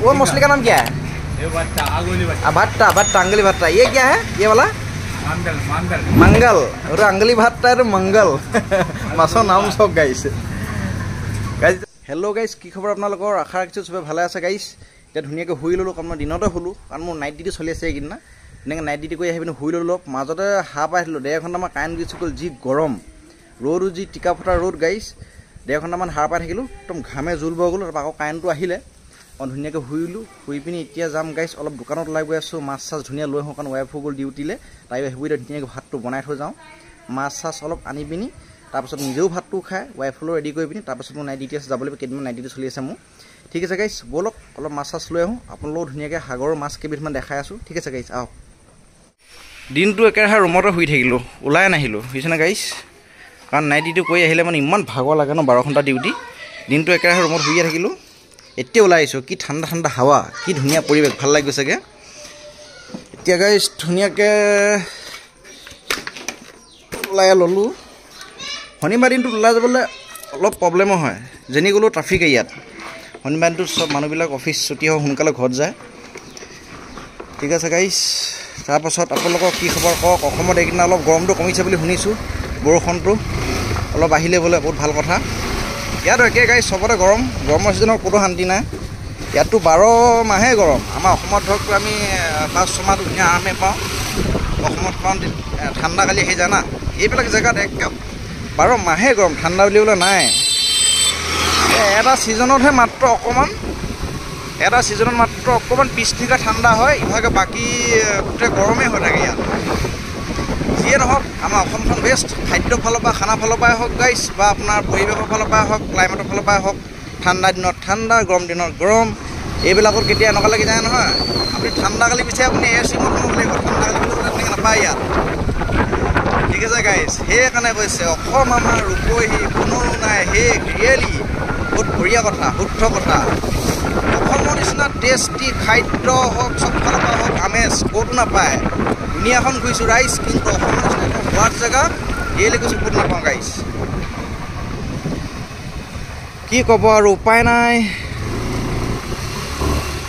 वो मछली का नाम क्या है? ये भट्टा, आंगुली भट्टा। भट्टा भट्टा, अंगली भट्टा। ये क्या है ये वाला? मंगल मंगल मंगल। और अंगली भट्टा और मंगल মাছৰ নাম চব গাইছ। গাইছ হেল্ল' গাইছ, কি খবৰ আপোনালোকৰ? আশা ৰাখিছোঁ চবে ভালে আছে গাইছ। এতিয়া ধুনীয়াকৈ শুই ল'লোঁ, কাৰণ মই দিনতে শুলোঁ, কাৰণ মোৰ নাইট ডিউটি চলি আছে এইকেইদিনা। ধুনীয়াকৈ নাইট ডিউটি কৰি আহি পিনি শুই ল'লোঁ। মাজতে সাৰ পাই আহিলোঁ, 1.5 ঘণ্টামান কাৰেণ্ট গুচি গ'ল, যি গৰম ৰ'দো, যি টিকা ফটা ৰ'দ গাইছ। 1.5 ঘণ্টামান সাৰ পাই থাকিলোঁ, একদম ঘামে জোল বৈ গ'ল। তাৰপৰা আকৌ কাৰেণ্টটো আহিলে, অঁ ধুনীয়াকৈ শুইলোঁ। শুই পিনি এতিয়া যাম গাইছ, অলপ দোকানত ওলাই গৈ আছোঁ, মাছ চাছ ধুনীয়া লৈ আহোঁ, কাৰণ ৱাইফ হৈ গ'ল ডিউটিলৈ, তাই আহিব এতিয়া। ধুনীয়াকৈ ভাতটো বনাই থৈ যাওঁ, মাছ চাছ অলপ আনি পিনি তাৰপাছত নিজেও ভাতটো খাই ৱাইফলৈও ৰেডি কৰি পিনি তাৰপাছত মোৰ নাইট ডিউটি আছে, যাব লাগিব। কেইদিনমান নাইট ডিউটি চলি আছে মোৰ। ঠিক আছে গাইছ, ব'লক অলপ মাছ চাছ লৈ আহোঁ। আপোনালোকেও ধুনীয়াকৈ সাগৰৰ মাছ কেইবিধমান দেখাই আছোঁ। ঠিক আছে গাইছ, আহক। দিনটো একেৰাহে ৰুমতে শুই থাকিলোঁ, ওলাই নাহিলোঁ, বুজিছেনে গাইছ? কাৰণ নাইট ডিউটি কৰি আহিলে মানে ইমান ভাগৰ লাগে ন, 12 ঘণ্টা ডিউটি, দিনটো একেৰাহে ৰুমত শুইয়ে থাকিলোঁ। এতিয়া ওলাই আহিছোঁ, কি ঠাণ্ডা ঠাণ্ডা হাৱা, কি ধুনীয়া পৰিৱেশ, ভাল লাগি গৈছেগৈ। এতিয়া গাইছ ধুনীয়াকৈ ওলাই ল'লোঁ। শনিবাৰ দিনটোত ওলাই যাবলৈ অলপ প্ৰব্লেমো হয়, যেনি গ'লেও ট্ৰাফিক ইয়াত। শনিবাৰ দিনটোত চব মানুহবিলাক অফিচ ছুটি হয়, সোনকালে ঘৰত যায়। ঠিক আছে গাইছ, তাৰপাছত আপোনালোকৰ কি খবৰ কওক? অসমত এইকেইদিন অলপ গৰমটো কমিছে বুলি শুনিছোঁ, বৰষুণটো অলপ আহিলে বোলে বহুত ভাল কথা। ইয়াতো একে গাইছ, চবতে গৰম, গৰমৰ ছিজনত ক'তো শান্তি নাই। ইয়াততো 12 মাহেই গৰম। আমাৰ অসমত ধৰক আমি 5-6 মাহটো ধুনীয়া আৰামে পাওঁ, অসমত কাৰণ ঠাণ্ডা কালি আহি যায় না। এইবিলাক জেগাত এক 12 মাহেই গৰম, ঠাণ্ডা বুলিবলৈ নাই। এটা ছিজনতহে মাত্ৰ অকণমান, এটা ছিজনত মাত্ৰ অকণমান 20 ডিগ্ৰী ঠাণ্ডা হয়, ইভাগে বাকী গোটেই গৰমেই হৈ থাকে ইয়াত। যিয়ে নহওক, আমাৰ অসমখন বেষ্ট, খাদ্যৰ ফালৰ পৰা, খানা ফালৰ পৰাই হওক গাইছ, বা আপোনাৰ পৰিৱেশৰ ফালৰ পৰাই হওক, ক্লাইমেটৰ ফালৰ পৰাই হওক, ঠাণ্ডা দিনত ঠাণ্ডা, গৰম দিনত গৰম, এইবিলাকত কেতিয়া এনেকুৱা লাগি যায় নহয়। আপুনি ঠাণ্ডা কালি বিচাৰি আপুনি এ চি ৰুমত সোমাব লাগিব, ঠাণ্ডা কালি বুলি ক'লে তেনেকৈ নাপায় ইয়াত। ঠিক আছে গাইছ, সেইকাৰণে কৈছে অসম আমাৰ ৰূপহী, পুনৰো নাই শেষ। ৰিয়েলি বহুত বঢ়িয়া কথা, শুদ্ধ কথা। অসমৰ নিচিনা টেষ্টি খাদ্য হওক, চব ফালৰ পৰা হওক, আমেজ ক'তো নাপায়। দুনীয়াখন ঘূৰিছোঁ ৰাইজ, কিন্তু অসমৰ নিচিনা এখন সোৱাদ জেগা ৰিয়েলি কৈছোঁ ক'তো নাপাওঁ গাইছ। কি ক'ব আৰু, উপায় নাই।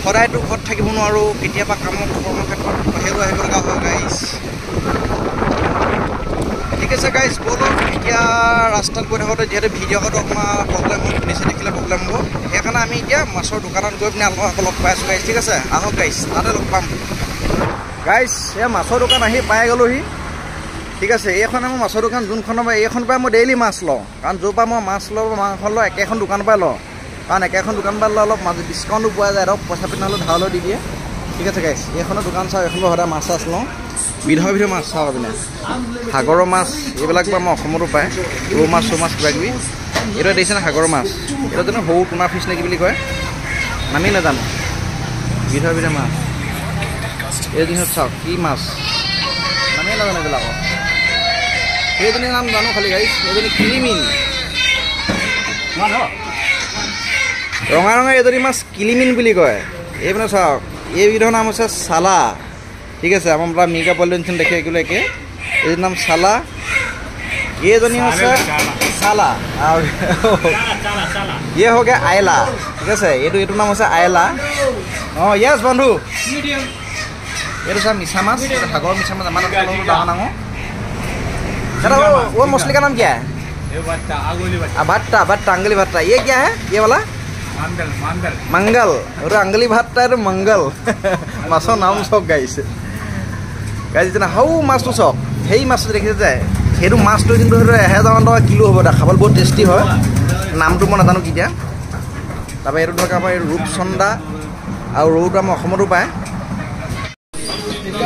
সদায়তো ঘৰত থাকিব নোৱাৰোঁ, কেতিয়াবা কামৰ কৰ্মক্ষেত্ৰত বাহিৰলৈ আহিব লগা হয় গাইছ। ঠিক আছে গাইছ, ব'লক। এতিয়া ৰাস্তাত গৈ থাকোঁতে যিহেতু ভিডিঅ' কৰাটো অকণমান প্ৰব্লেম হয়, পুলিচে দেখিলে প্ৰব্লেম হ'ব, সেইকাৰণে আমি এতিয়া মাছৰ দোকানত গৈ পিনি আপোনালোকক লগ পাই আছোঁ গাইছ। ঠিক আছে, আহক গাইছ, তাতে লগ পাম গাইছ। এয়া মাছৰ দোকান আহি পাই গ'লোহি। ঠিক আছে, এইখন মোৰ মাছৰ দোকান, যোনখনৰ পৰা এইখনৰ পৰাই মই ডেইলি মাছ লওঁ, কাৰণ য'ৰ পৰা মই মাছ লওঁ, মাংস লওঁ, একেখন দোকানৰ পৰাই লওঁ, কাৰণ একেখন দোকানৰ পৰা ল'লে অলপ মাজে ডিছকাউণ্টো পোৱা যায়, ধৰক পইচা পাতি নহ'লেও ধাৰলৈ দি দিয়ে। ঠিক আছে গাইছ, এইখনৰ দোকান চাওঁ, এইখনৰ সদায় মাছ চাছ লওঁ, বিধ বিধ মাছ চাওঁ। আপুনি সাগৰৰ মাছ এইবিলাক বাৰু আমাৰ অসমতো পায়, ৰৌ মাছ চৌ মাছ কিবা কিবি। এইটো দেখিছেনে সাগৰৰ মাছ? এইটো জানো সৰু টুনা ফিছ নে কি বুলি কয়, নামেই নাজানো। বিধ বিধ মাছ এইজনী চাওক, কি মাছ নামেই নাজানো এইবিলাকৰ। সেইজনীৰ নাম জানো খালি গাইছ, এইজনী কিলিমিন, ৰঙা ৰঙা এইজনী মাছ কিলিমিন বুলি কয়। এইপিনে চাওক, এইবিধৰ নাম হৈছে চালা। ঠিক আছে, আমাৰ পৰা মিৰ্গা পোৱালিটো নিচিনা দেখে, একেবাৰে একে। এইজনীৰ নাম চালা, এইজনী হৈছে চালা, আৰু ইয়ে হৈ গ'ল আইলা। ঠিক আছে, এইটো এইটোৰ নাম হৈছে আইলা। অঁ য়েছ বন্ধু, এইটো চা মিছা মাছ, সাগৰৰ মিছা মাছ, আমাৰ ডাঙৰ ডাঙৰ। दादा वो मछली का नाम क्या है? ये भट्टा, आंगुली भट्टा। भट्टा भट्टा, अंगली भट्टा। ये क्या है ये वाला? मंगल मंगल मंगल। और अंगली भट्टा और मंगल মাছৰ নাম চব গাইছ। গাইছ যেনে সৰু মাছটো চাওক, সেই মাছটো দেখিছে যে, সেইটো মাছটো কিন্তু সেইটো 1000 টকা কিলো হ'ব, খাবলৈ বহুত টেষ্টি হয়। নামটো মই নাজানো কেতিয়া। তাৰপৰা এইটো ধৰক আমাৰ ৰূপচন্দা, আৰু ৰৌটো আমাৰ অসমতো পায়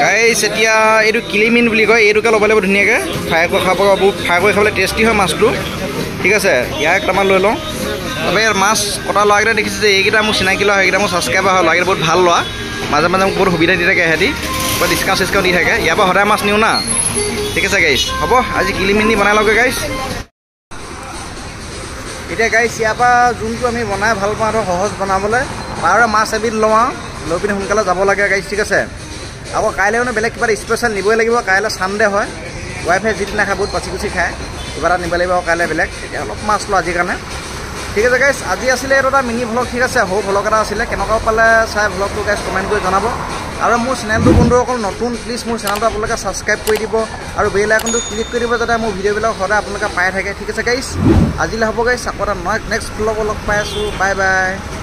গাইছ। এতিয়া এইটো কিলিমিন বুলি কয়, এইটোকে ল'ব লাগিব ধুনীয়াকৈ ফ্ৰাই কৰি খাব, বহুত ফ্ৰাই কৰি খাবলৈ টেষ্টি হয় মাছটো। ঠিক আছে, ইয়াৰ কেইটামান লৈ লওঁ। তাৰপৰা ইয়াত মাছ কটা ল'ৰাকেইটা দেখিছে যে, এইকেইটা মোৰ চিনাকি ল'ৰা, সেইকেইটা মোৰ ছাবস্ক্ৰাইবাৰ হয়, ল'ৰাকেইটা বহুত ভাল ল'ৰা, মাজে মাজে মোক বহুত সুবিধা দি থাকে, সিহঁতি কিবা ডিছকাউণ্ট চিছকাউণ্ট দি থাকে। ইয়াৰ পৰা সদায় মাছ নিওঁ না। ঠিক আছে গাইছ, হ'ব আজি কিলিমিনি বনাই লওঁগৈ গাইছ। এতিয়া গাইছ ইয়াৰ পৰা যোনটো আমি বনাই ভাল পাওঁ, ধৰক সহজ বনাবলৈ, তাৰে মাছ এবিধ লওঁ আৰু লৈ পিনি সোনকালে যাব লাগে গাইছ। ঠিক আছে, আকৌ কাইলৈ মানে বেলেগ কিবা এটা স্পেচিয়েল নিবই লাগিব, কাইলৈ ছানডে হয়, ৱাইফে যিদিনা খায় বহুত বাচি কুচি খায়, কিবা এটা নিব লাগিব কাইলৈ বেলেগ। এতিয়া অলপ মাছ লওঁ আজিৰ কাৰণে। ঠিক আছে গাইজ, আজি আছিলে এইটো এটা মিনি ভ্লগ, ঠিক আছে, সৰু ভ্লগ এটা আছিলে। কেনেকুৱা পালে চাই ভ্লগটো গাইজ কমেণ্ট কৰি জনাব। আৰু মোৰ চেনেলটো বন্ধুসকল নতুন, প্লিজ মোৰ চেনেলটো আপোনালোকে ছাবস্ক্ৰাইব কৰি দিব আৰু বেল আইকনটো ক্লিক কৰি দিব, যাতে মোৰ ভিডিঅ'বিলাক সদায় আপোনালোকে পাই থাকে। ঠিক আছে গাইজ, আজিলৈ হ'ব গাইজ, আকৌ এটা নেক্সট ভ্লগত লগ পাই আছোঁ। Bye bye.